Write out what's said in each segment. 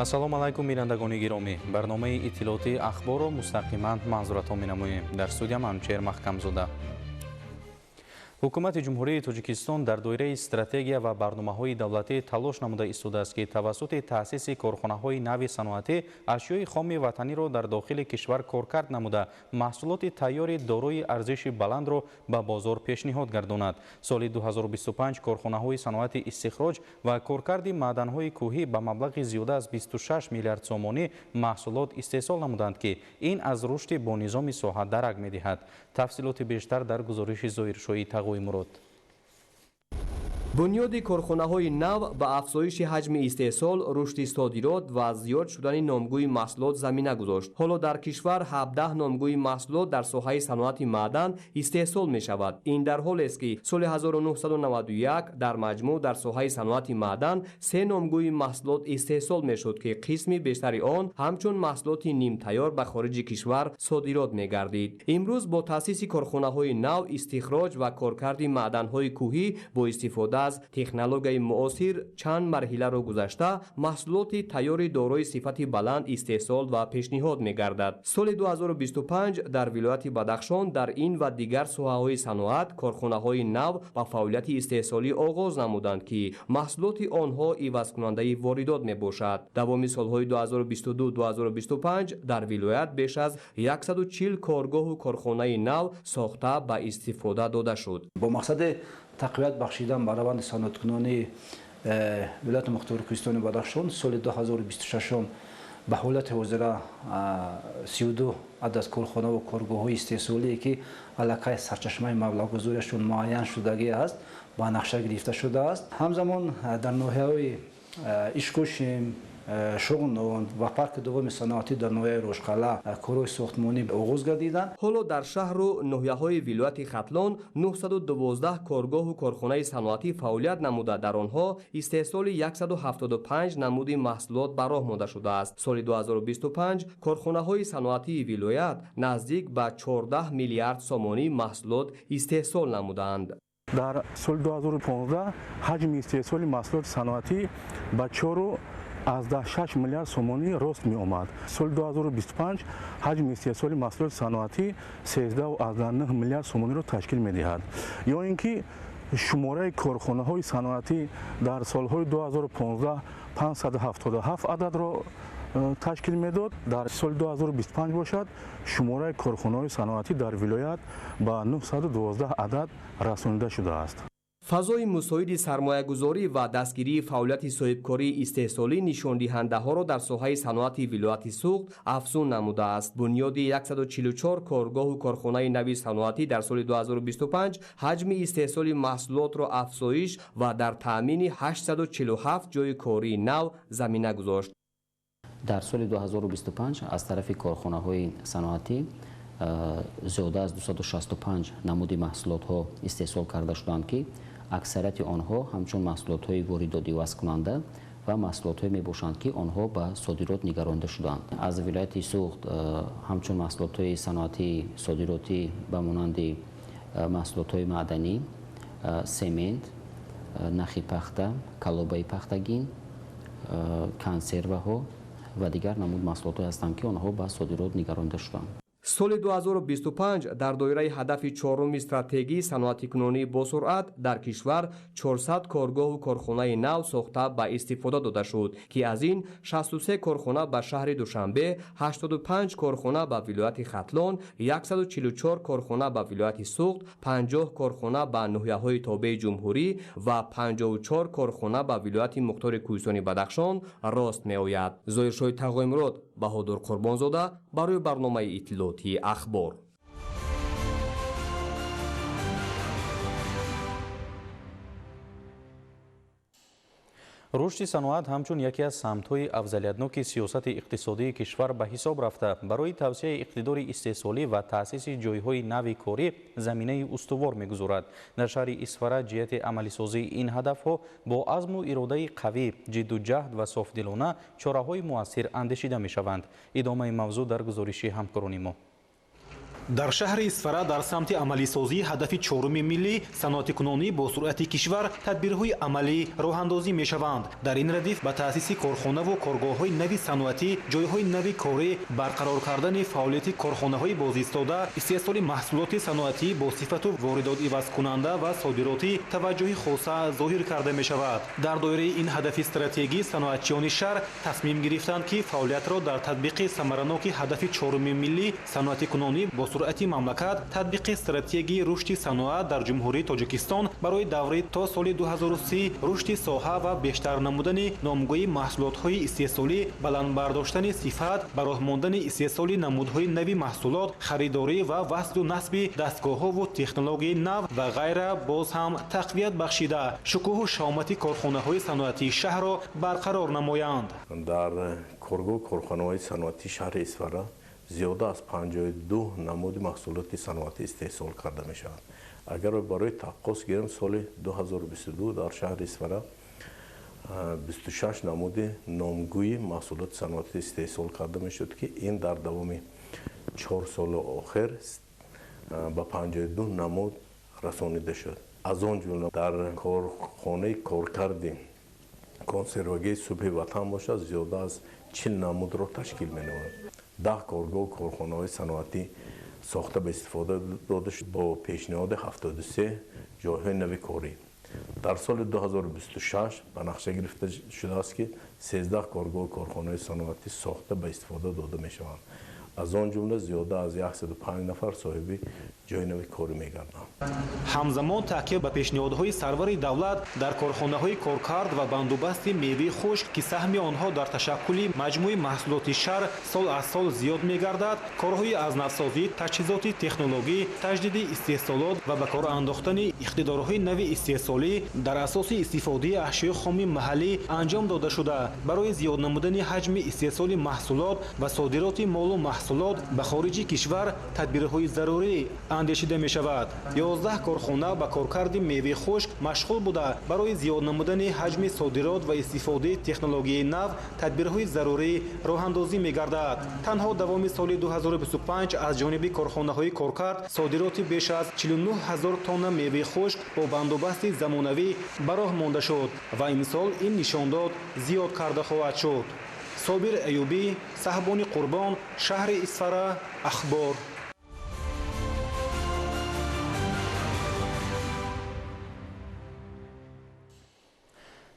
Ассалому алайкум, бинандагони гиромӣ. Барномаи иттилоотии Ахборро мустақиман манзуратон менамоем. Дар студия Манучеҳр Маҳкамзода. Ҳукумати Ҷумҳурии Тоҷикистон дар доираи стратегия ва барномаҳои давлатӣ талош намуда истодааст, ки тавассути таъсиси корхонаҳои нави саноатӣ ашёи хоми ватаниро дар дохили кишвар коркард намуда, маҳсулоти тайёри дорои арзиши баландро ба бозор пешниҳод гардонад. Соли 2025 корхонаҳои саноати истихроҷ ва коркарди маъданҳои кӯҳӣ ба маблағи зиёда аз 26 миллиард сомонӣ маҳсулот истеҳсол намуданд, ки ин аз рушди бонизоми соҳа дарак медиҳад. Тафсилоти бештар дар гузориши Зоҳиршоҳи Тағои Мурод. Бунёди корхонаҳои нав ба афзоиши ҳаҷми истеҳсол, рушди содирот ва зиёд шудани номгӯи маҳсулот замина гузошт. Ҳоло дар кишвар 17 номгӯи маҳсулот дар соҳаи саноати маъдан истеҳсол мешавад. Ин дар ҳолест, ки соли 1991 дар маҷмӯъ дар соҳаи саноати маъдан се номгӯи маҳсулот истеҳсол мешуд, ки қисми бештари он ҳамчун маҳсулоти нимтайёр ба хориҷи кишвар содирот мегардид. Имрӯз бо таъсиси корхонаҳои нав истихроҷ ва коркарди маъданҳои кӯҳӣ бо истифода аз технологияи муосир чанд марҳиларо гузашта, маҳсулоти тайёри дорои сифати баланд истеҳсол ва пешниҳод мегардад. Соли 2025 дар вилояти Бадахшон дар ин ва дигар соҳаҳои саноат корхонаҳои нав ба фаъолияти истеҳсолӣ оғоз намуданд, ки маҳсулоти онҳо ивазкунандаи воридот мебошад. Давоми солҳои 2022-2025 дар вилоят беш аз 140 коргоҳу корхонаи нав сохта ба истифода дода шуд. Бо мақсади тақвият бахшидан ба раванди саноаткунонии вилояти мухтори Кӯҳистони Бадахшон, соли 2026 ба ҳолати ҳозира 32 адад корхонаву коргоҳҳои истеҳсолие, ки аллакай сарчашмаи маблағгузориашон муайян шудагӣ аст, ба нақша гирифта шудааст. Ҳамзамон дар ноҳияҳои Ишкошим, Шуғнон ва парки дуввуми саноатӣ дар ноҳияи Рошқалъа корҳои сохтмонӣ оғоз гардиданд. Ҳоло дар шаҳру ноҳияҳои вилояти Хатлон 912 коргоҳу корхонаи саноатӣ фаъолият намуда, дар онҳо истеҳсоли 175 намуди маҳсулот ба роҳ монда шудааст. Соли 2025 корхонаҳои саноатии вилоят наздик ба 14 миллиард сомонӣ маҳсулот истеҳсол намуданд. Дар соли 2015 ҳаҷми истеҳсоли маҳсулоти саноатӣ ба 4,6 миллиард сомонӣ рост меомад. Соли 2025 ҳаҷми истеҳсоли маҳсулоти саноатӣ 13,9 миллиард сомониро ташкил медиҳад. Ё ин ки шумораи корхонаҳои саноатӣ дар солҳои 2015 577 ададро ташкил медод, дар соли 2025 бошад, шумораи корхонаҳои саноатӣ дар вилоят ба 912 адад расонида шудааст. Фазои мусоиди сармоягузорӣ ва дастгирии фаъолияти соҳибкории истеҳсолӣ нишондиҳандаҳоро дар соҳаи саноати вилояти Суғд афзун намудааст. Бунёди 144 коргоҳу корхонаи нави саноатӣ дар соли 2025 ҳаҷми истеҳсоли маҳсулотро афзоиш ва дар таъмини 847 ҷойи кории нав замина гузошт. Дар соли 2025 аз тарафи корхонаҳои саноатӣ зиёда аз 265 намуди маҳсулотҳо истеҳсол карда шуданд, ки аксарияти онҳо ҳамчун маҳсулотҳои воридотивазкунанда ва маҳсулотҳое мебошанд, ки онҳо ба содирот нигаронида шуданд. Аз вилояти Суғд ҳамчун маҳсулотҳои саноатии содиротӣ ба монанди маҳсулотҳои маъданӣ, семент, нахи пахта, калобаи пахтагин, консерваҳо ва дигар намуд маҳсулотҳое ҳастанд, ки онҳо ба содирот нигаронида шуданд. Соли 2025 дар доираи ҳадафи чоруми стратегии саноатикунонии босуръат дар кишвар 400 коргоҳу корхонаи нав сохта ба истифода дода шуд, ки аз ин 63 корхона ба шаҳри Душанбе, 85 корхона ба вилояти Хатлон, 144 корхона ба вилояти Суғд, 50 корхона ба ноҳияҳои тобеи ҷумҳурӣ ва 54 корхона ба вилояти мухтори Кӯҳистони Бадахшон рост меояд. Зоҳиршоҳи Тағоимурод, Баҳодур Қурбонзода барои барномаи иттилоотии Ахбор. Рушди саноат ҳамчун яке аз самтҳои афзалиятноки сиёсати иқтисодии кишвар ба ҳисоб рафта, барои тавсеаи иқтидори истеҳсолӣ ва таъсиси ҷойҳои нави корӣ заминаи устувор мегузорад. Дар шаҳри Исфара ҷиҳати амалисозии ин ҳадафҳо бо азму иродаи қавӣ, ҷидду ҷаҳд ва софдилона чораҳои муассир андешида мешаванд. Идомаи мавзӯъ дар гузориши ҳамкорони мо. Дар шаҳри Исфара дар самти амалисозии ҳадафи чоруми миллӣ саноатикунонӣ бо суръати кишвар тадбирҳои амалӣ роҳандозӣ мешаванд. Дар ин радиф ба таъсиси корхонаву коргоҳҳои нави саноатӣ, ҷойҳои нави корӣ, барқарор кардани фаъолияти корхонаҳои бозистода, истеҳсоли маҳсулоти саноатӣ бо сифату воридотивазкунанда ва содиротӣ таваҷҷӯҳи хоса зоҳир карда мешавад. Дар доираи ин ҳадафи стратегӣ саноатчиёни шаҳр тасмим гирифтанд, ки фаъолиятро дар татбиқи самараноки ҳадафи чоруми миллӣ саноатикунонӣ бо суръати мамлакат, татбиқи стратегии рушди саноат дар Ҷумҳурии Тоҷикистон барои даври то соли 2030, рушди соҳа ва бештар намудани номгӯи маҳсулотҳои истеҳсолӣ, баланд бардоштани сифат, ба роҳ мондани истеҳсоли намудҳои нави маҳсулот, харидорӣ ва васлу насби дастгоҳҳову технологияи нав ва ғайра боз ҳам тақвият бахшида, шукӯҳу шаҳомати корхонаҳои саноатии шаҳрро барқарор намоянд. Дар коргоҳу корхонаҳои саноатии шаҳри Исфара зиёда аз 52 намуди маҳсулоти саноатӣ истеҳсол карда мешавад. Агар барои таққос гирем, соли 2022 дар шаҳри Исфара 26 намуди номгӯи маҳсулоти саноатӣ истеҳсол карда мешуд, ки ин дар давоми 4 соли охир ба 52 намуд расонида шуд. Аз он ҷумла дар корхонаи коркарди консервагии субҳи ватан бошад, зиёда аз 40 намудро ташкил менамояд. 10 коргоҳу корхонаҳои саноатӣ сохта ба истифода дода шуд бо пешниҳоди 73 ҷойҳои нави корӣ. Дар соли 2026 ба нақша гирифта шудааст, ки 13 коргоҳу корхонаҳои саноатӣ сохта ба истифода дода мешаванд. Аз он ҷумла зиёда аз 105 нафар соҳиби ҷойи нави корӣ мегарданд. Ҳамзамон таъкид ба пешниҳодҳои сарвари давлат дар корхонаҳои коркард ва бандубасти меваи хушк, ки саҳми онҳо дар ташаккули маҷмӯи маҳсулоти шаҳр сол аз сол зиёд мегардад, корҳои аз навсозӣ, таҷҳизоти технологӣ, таҷдиди истеҳсолот ва ба кор андохтани иқтидорҳои нави истеҳсолӣ дар асоси истифодаи ашёи хоми маҳаллӣ анҷом дода шуда, барои зиёд намудани ҳаҷми истеҳсоли маҳсулот ва содироти молу маҳсулот ба хориҷи кишвар тадбирҳои зарурӣ андешида мешавад. 11 корхона ба коркарди меваи хушк машғул буда, барои зиёд намудани ҳаҷми содирот ва истифодаи технологияи нав тадбирҳои зарурӣ роҳандозӣ мегардад. Танҳо давоми соли 2025 аз ҷониби корхонаҳои коркард содироти беш аз 49 ҳазор тонна меваи хушк бо бандубасти замонавӣ ба роҳ монда шуд ва имсол ин нишондод зиёд карда хоҳад шуд. Собир Аюбӣ, Саҳбони Қурбон, шаҳри Исфара, Ахбор.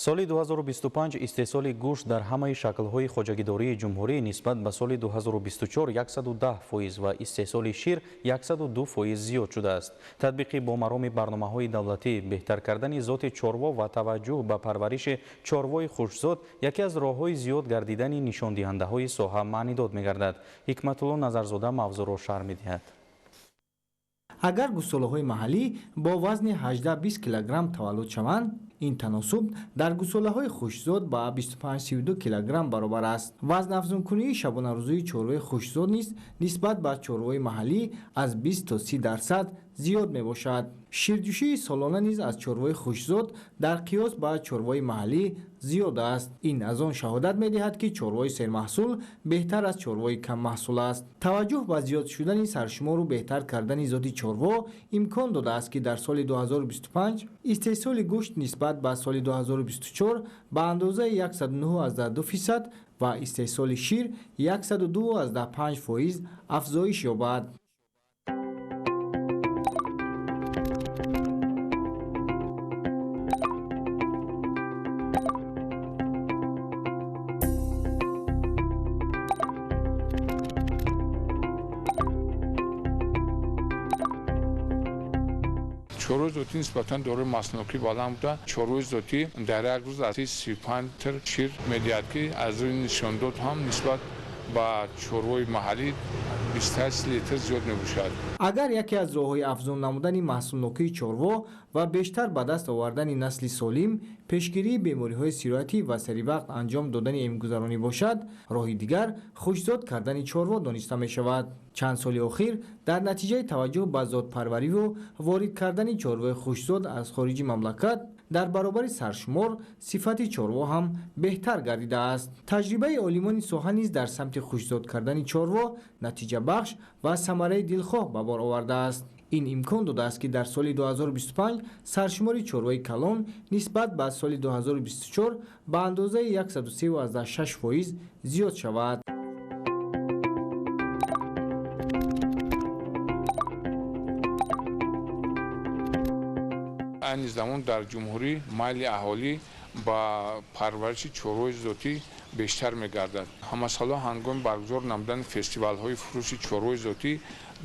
Соли 2025 истеҳсоли гӯшт дар ҳамаи шаклҳои хоҷагидории ҷумҳурӣ нисбат ба соли 2024 110% ва истеҳсоли шир 102% зиёд шудааст. Татбиқи бо мароми барномаҳои давлатӣ, беҳтар кардани зоти чорво ва таваҷҷӯҳ ба парвариши чорвои хушзод яке аз роҳҳои зиёд гардидани нишондиҳандаҳои соҳа маънидод мегардад. Ҳикматулло Назарзода мавзӯъро шарҳ медиҳад. Агар гӯсолаҳои маҳаллӣ бо вазни 18-20 килограмм таваллуд шаванд, ин таносуб дар гӯсолаҳои хушзод ба 25-32 килограмм баробар аст. Вазнафзункунии шабонарӯзии чорвои хушзод низ нисбат ба чорвои маҳаллӣ аз 20 то 30% зиёд мебошад. Ширҷӯшии солона низ аз чорвои хушзод дар қиёс ба чорвои маҳаллӣ зиёд аст. Ин аз он шаҳодат медиҳад, ки чорвои сермаҳсул беҳтар аз чорвои каммаҳсул аст. Таваҷҷӯҳ ба зиёд шудани саршумору беҳтар кардани зоти чорво имкон додааст, ки дар соли 2025 истеҳсоли гӯшт нисбат ба соли 2024 ба андозаи 109,2% ва истеҳсоли шир 102,5% афзоиш ёбад. Чорвои зотӣ нисбатан дорои маҳсулнокӣ баланд буда, чорвои зотӣ дар як рӯз аз 35 литр шир медиҳад, ки аз рӯи нишондод ҳам нисбат ба чорвои маҳаллӣ 28 литр зиёд мебошад. Агар яке аз роҳҳои афзун намудани маҳсулнокии чорво ва бештар ба даст овардани насли солим, пешгирии бемориҳои сироятӣ ва саривақт анҷом додани эмгузаронӣ бошад, роҳи дигар хушзод кардани чорво дониста мешавад. Чанд соли охир дар натиҷаи таваҷҷӯҳ ба зодпарвариву ворид кардани чорвои хушзод аз хориҷи мамлакат Дар баробари саршумор сифати чорво ҳам беҳтар гардидааст. Таҷрибаи олимони соҳа низ дар самти хушзод кардани чорво натиҷабахш ва самараи дилхоҳ ба бор овардааст. Ин имкон додааст, ки дар соли 2025 саршумори чорвои калон нисбат ба соли 2024 ба андозаи 103,6% зиёд шавад. Айни замон дар ҷумҳурӣ майли аҳолӣ ба парвариши чорвои зотӣ бештар мегардад. Ҳамасола ҳангоми баргузор намудани фестивалҳои фурӯши чорвои зотӣ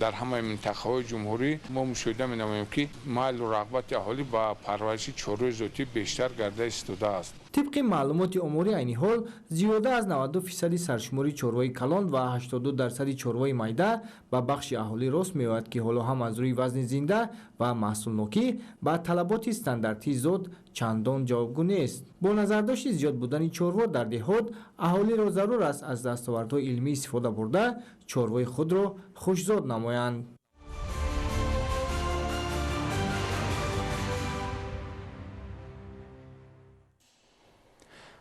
дар ҳамаи минтақаҳои ҷумҳурӣ мо мушоҳида менамоем, ки майлу рағбати аҳолӣ ба парвариши чорвои зотӣ бештар гарда истодааст. Тибқи маълумоти оморӣ, айни ҳол зиёда аз 92% саршумори чорвои калон ва 82% чорвои майда ба бахши аҳолӣ рост меояд, ки ҳоло ҳам аз рӯи вазни зинда ва маҳсулнокӣ ба талаботи стандартии зот чандон ҷавобгӯ нест. Бо назардошти зиёд будани чорво дар деҳот, аҳолиро зарур аст аз дастовардҳои илмӣ истифода бурда чорвои худро хушзод намоянд.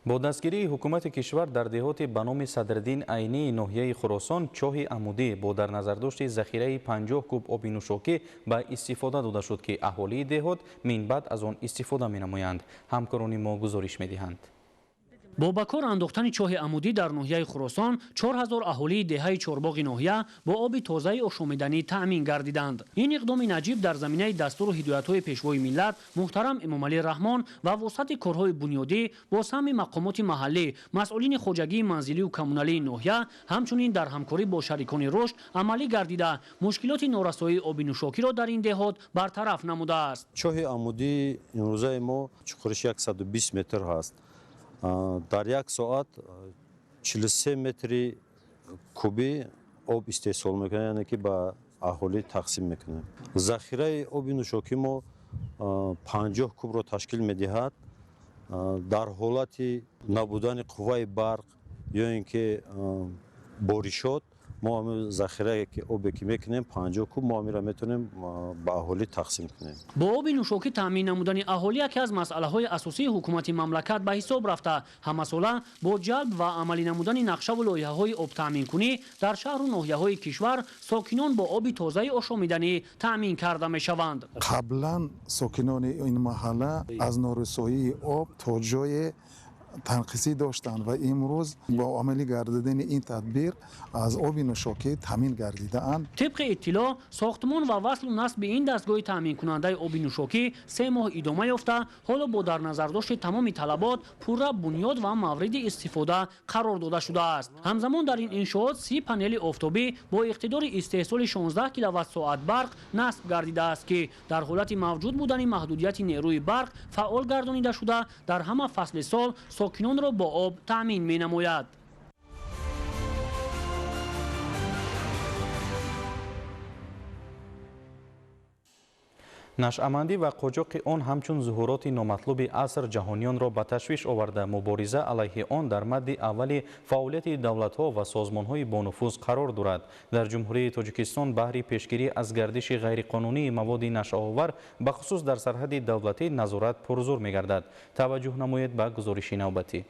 Бо дастгирии ҳукумати кишвар дар деҳоти ба номи Садриддин Айнии ноҳияи Хуросон чоҳи амудӣ бо дар назардошти захираи 50 куб оби нӯшокӣ ба истифода дода шуд, ки аҳолии деҳот минбаъд аз он истифода менамоянд. Ҳамкорони мо гузориш медиҳанд. Бо ба кор андохтани чоҳи амудӣ дар ноҳияи Хуросон 4000 аҳолии деҳаи Чорбоғи ноҳия бо оби тозаи ошомиданӣ таъмин гардиданд. Ин иқдоми наҷиб дар заминаи дастуру ҳидоятҳои пешвои миллат муҳтарам Эмомалӣ Раҳмон ва вусъати корҳои бунёдӣ бо саҳми мақомоти маҳаллӣ, масъулини хоҷагии манзилию коммуналии ноҳия, ҳамчунин дар ҳамкорӣ бо шарикони рушд амалӣ гардида, мушкилоти норасоии оби нӯшокиро дар ин деҳот бартараф намудааст. Чоҳи амудии имрӯзаи мо чуқуриш 120 метр ҳаст. Дар як соат 43 метри кубӣ об истеҳсол мекунем, яъне ки ба аҳолӣ тақсим мекунем. Захираи оби нӯшокӣ мо 50 кубро ташкил медиҳад. Дар ҳолати набудани қувваи барқ ё ин ки боришот, мо ҳамин захирае ки обе ки мекунем 50 куб, мо ҳаминро метавонем ба аҳолӣ тақсим кунем. Бо оби нӯшокӣ таъмин намудани аҳолӣ яке аз масъалаҳои асосии ҳукумати мамлакат ба ҳисоб рафта, ҳамасола бо ҷалб ва амалӣ намудани нақшаву лоиҳаҳои обтаъминкунӣ дар шаҳру ноҳияҳои кишвар сокинон бо оби тозаи ошомиданӣ таъмин карда мешаванд. Қаблан сокинони ин маҳалла аз норасоии об то ҷое танқисӣ доштанд ва имрӯз бо амалӣ гардидани ин тадбир аз оби нӯшокӣ таъмин гардидаанд. Тибқи иттилоъ, сохтмон ва васлу насби ин дастгоҳи таъминкунандаи оби нӯшокӣ 3 моҳ идома ёфта, ҳоло бо дар назардошти тамоми талабот пурра бунёд ва мавриди истифода қарор дода шудааст. Ҳамзамон дар ин иншоот 30 панели офтобӣ бо иқтидори истеҳсоли 16 киловатт-соат барқ насб гардидааст, ки дар ҳолати мавҷуд будани маҳдудияти нерӯи барқ фаъол гардонида шуда, дар ҳама фасли сол сокинонро бо об таъмин менамояд. Нашъамандӣ ва қочоқи он ҳамчун зуҳуроти номатлуби аср ҷаҳониёнро ба ташвиш оварда, мубориза алайҳи он дар мадди аввали фаъолияти давлатҳо ва созмонҳои бонуфуз қарор дорад. Дар Ҷумҳурии Тоҷикистон баҳри пешгирӣ аз гардиши ғайриқонунии маводи нашъаовар бахусус дар сарҳади давлатӣ назорат пурзур мегардад. Таваҷҷӯҳ намоед ба гузориши навбатӣ.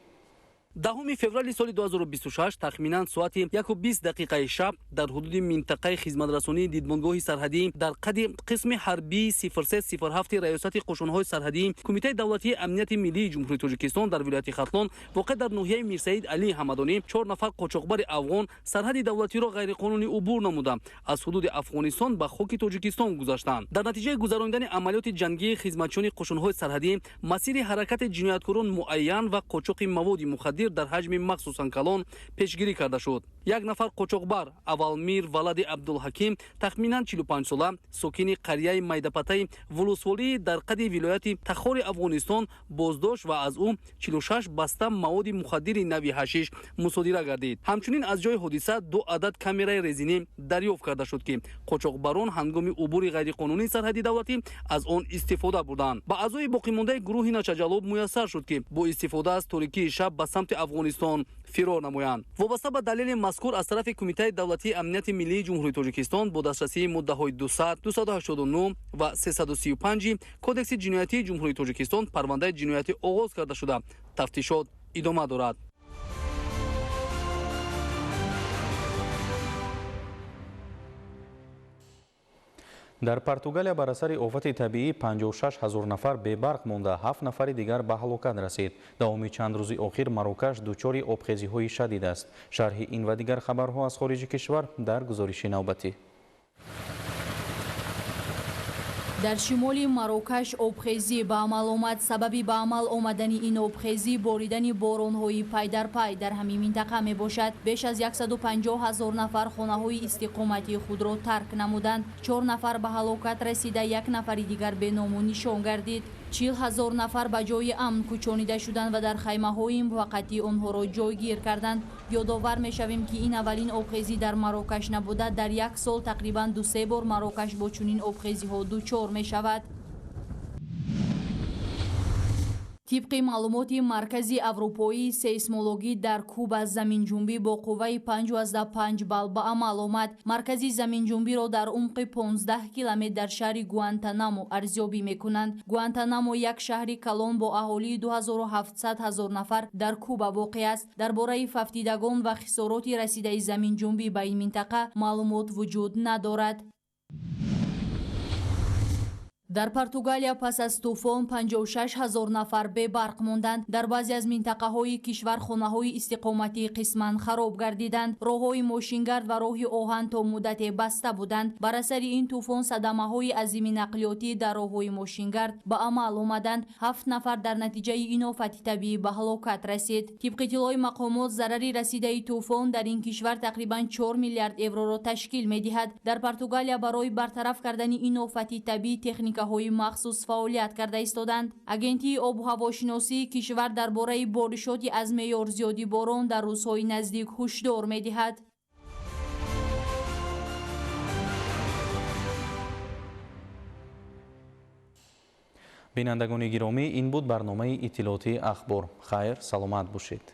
10 феврали соли 2026 тахминан соати 1:20 шаб дар ҳудуди минтақаи хизматрасонии дидбонгоҳи сарҳадӣ дар қади қисми ҳарбии 0307 раёсати қӯшунҳои сарҳадӣ Кумитаи давлатии амнияти миллии Ҷумҳурии Тоҷикистон дар вилояти Хатлон воқеъ дар ноҳияи Мирсаид Алии Ҳамадонӣ 4 нафар қочоқбари афғон сарҳади давлатиро ғайриқонунӣ убур намуда, аз ҳудуди Афғонистон ба хоки Тоҷикистон гузаштанд. Дар натиҷаи гузаронидани амалиёти ҷангии хизматчиёни қӯшунҳои сарҳадӣ масири ҳаракати ҷинояткорон муайян ва қочоқи маводи мухаддир дар ҳаҷми махсусан калон пешгирӣ карда шуд. Як нафар қочоқбар Аввалмир Валади Абдулҳаким тахминан 45 сола сокини қарияи Майдапатаи Вулусволии дар қади вилояти Тахори Афғонистон боздошт ва аз ӯ 46 баста маводи мухаддири нави ҳашиш мусодира гардид. Ҳамчунин аз ҷои ҳодиса 2 адад камераи резинӣ дарёфт карда шуд, ки қочоқбарон ҳангоми убури ғайриқонунии сарҳади давлатӣ аз он истифода бурданд. Ба аъзои боқимондаи гурӯҳи нашаҷалоб муяссар шуд, ки бо истифода аз торикии шаб ба самти мақомоти Афғонистон фирор намоянд. Вобаста ба далели мазкур аз тарафи Кумитаи давлатии амнияти миллии Ҷумҳурии Тоҷикистон бо дастрасии муддаҳои 200, 289 ва 335 Кодекси ҷиноятии Ҷумҳурии Тоҷикистон парвандаи ҷиноятӣ оғоз карда шуда, тафтишот идома дорад. Дар Португалия бар асари офати табиӣ 56 ҳазор нафар бебарқ монда, 7 нафари дигар ба ҳалокат расид. Давоми чанд рӯзи охир Марокаш дучори обхезиҳои шадид аст. Шарҳи ин ва дигар хабарҳо аз хориҷи кишвар дар гузориши навбатӣ. Дар шимоли Марокаш обхезӣ ба амал омад. Сабаби ба амал омадани ин обхезӣ боридани боронҳои пайдарпай дар ҳамин минтақа мебошад. Беш аз 150 ҳазор нафар хонаҳои истиқоматии худро тарк намуданд. 4 нафар ба ҳалокат расида, 1 нафари дигар беному нишон гардид. 40 ҳазор нафар ба ҷои амн кӯчонида шуданд ва дар хаймаҳои муваққатӣ онҳоро ҷойгир карданд. Ёдовар мешавем, ки ин аввалин обхезӣ дар Марокаш набуда. Дар як сол тақрибан 2-3 бор Марокаш бо чунин обхезиҳо дучор мешавад. Тибқи маълумоти Маркази аврупоии сейсмологӣ дар Куба заминҷунбӣ бо қувваи 5,5 балл ба амал омад. Маркази заминҷунбиро дар умқи 15 километр дар шаҳри Гуантанамо арзёбӣ мекунанд. Гуантанамо як шаҳри калон бо аҳолии 2700 ҳазор нафар дар Куба воқеъ аст. Дар бораи фавтидагон ва хисороти расидаи заминҷунбӣ ба ин минтақа маълумот вуҷуд надорад. Дар Португалия пас аз тӯфон 56 ҳазор нафар бебарқ монданд. Дар баъзе аз минтақаҳои кишвар хонаҳои истиқоматӣ қисман хароб гардиданд. Роҳҳои мошингард ва роҳи оҳан то муддате баста буданд. Бар асари ин тӯфон садамаҳои азими нақлиётӣ дар роҳҳои мошингард ба амал омаданд. 7 нафар дар натиҷаи ин офати табиӣ ба ҳалокат расид. Тибқи иттилои мақомот, зарари расидаи тӯфон дар ин кишвар тақрибан 4 миллиард евроро ташкил медиҳад. Дар Португалия барои бартараф кардани ин офати табиӣ техника ҳои махсус фаъолият карда истоданд. Агентии обуҳавошиносии кишвар дар бораи боришоти аз меъёр зиёди борон дар рӯзҳои наздик ҳушдор медиҳад. Бинандагони гиромӣ, ин буд барномаи иттилоотии Ахбор. Хайр, саломат бошед.